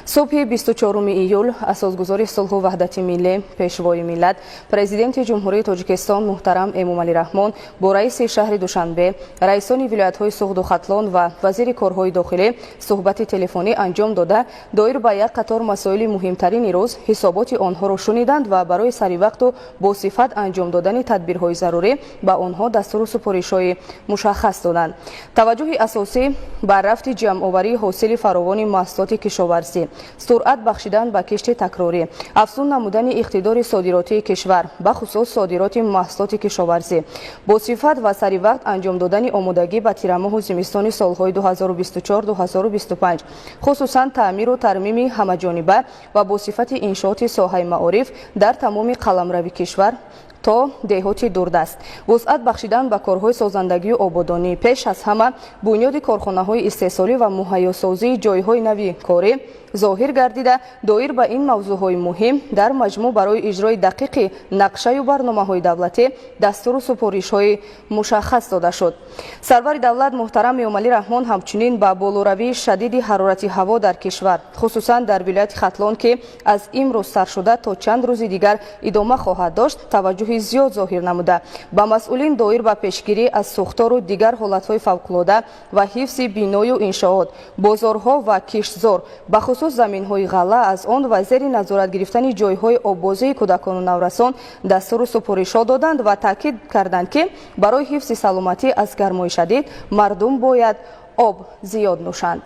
Субҳи 24 июл Асосгузори сулҳу ваҳдати миллӣ, Пешвои миллат, Президенти Ҷумҳурии Тоҷикистон муҳтарам Эмомалӣ Раҳмон бо раиси шаҳри Душанбе, раисони вилоятҳои Суғду Хатлон ва вазири корҳои дохилӣ суҳбати телефонӣ анҷом дода, доир ба як қатор масоили муҳимтарини рӯз ҳисоботи онҳоро шуниданд ва барои саривақту босифат анҷом додани тадбирҳои зарурӣ ба онҳо дастуру супоришҳои мушаххас доданд. Таваҷҷӯҳи асосӣ ба рафти ҷамъоварии ҳосили фаровони маҳсулоти кишоварзӣ, суръат бахшидан ба кишти такрорӣ, афзун намудани иқтидори содиротии кишвар, бахусус содироти маҳсулоти кишоварзӣ, босифат ва саривақт анҷом додани омодагӣ ба тирамоҳу зимистони солҳои 2024-2025, хусусан таъмиру тармими ҳамаҷониба ва босифати иншооти соҳаи маориф дар тамоми қаламрави кишвар то деҳоти дурдаст, вусъат бахшидан ба корҳои созандагию ободонӣ, пеш аз ҳама бунёди корхонаҳои истеҳсолӣ ва муҳайёсозии ҷойҳои нави корӣ зоҳир гардида, доир ба ин мавзӯъҳои муҳим дар маҷмӯъ барои иҷрои дақиқи нақшаю барномаҳои давлатӣ дастуру супоришҳои мушаххас дода шуд. Сарвари давлат муҳтарам Эмомалӣ Раҳмон ҳамчунин ба болоравии шадиди ҳарорати ҳаво дар кишвар, хусусан дар вилояти Хатлон, ки аз имрӯз сар шуда то чанд рӯзи дигар идома хоҳад дошт, таваҷҷӯҳи зиёд зоҳир намуда, ба масъулин доир ба пешгирӣ аз сӯхтору дигар ҳолатҳои фавқулода ва ҳифзи биною иншоот, бозорҳо ва киштзор, бахусус заминҳои ғалла аз он ва зери назорат гирифтани ҷойҳои оббозии кӯдакону наврасон дастуру супоришҳо доданд ва таъкид карданд, ки барои ҳифзи саломатӣ аз гармои шадид мардум бояд об зиёд нӯшанд.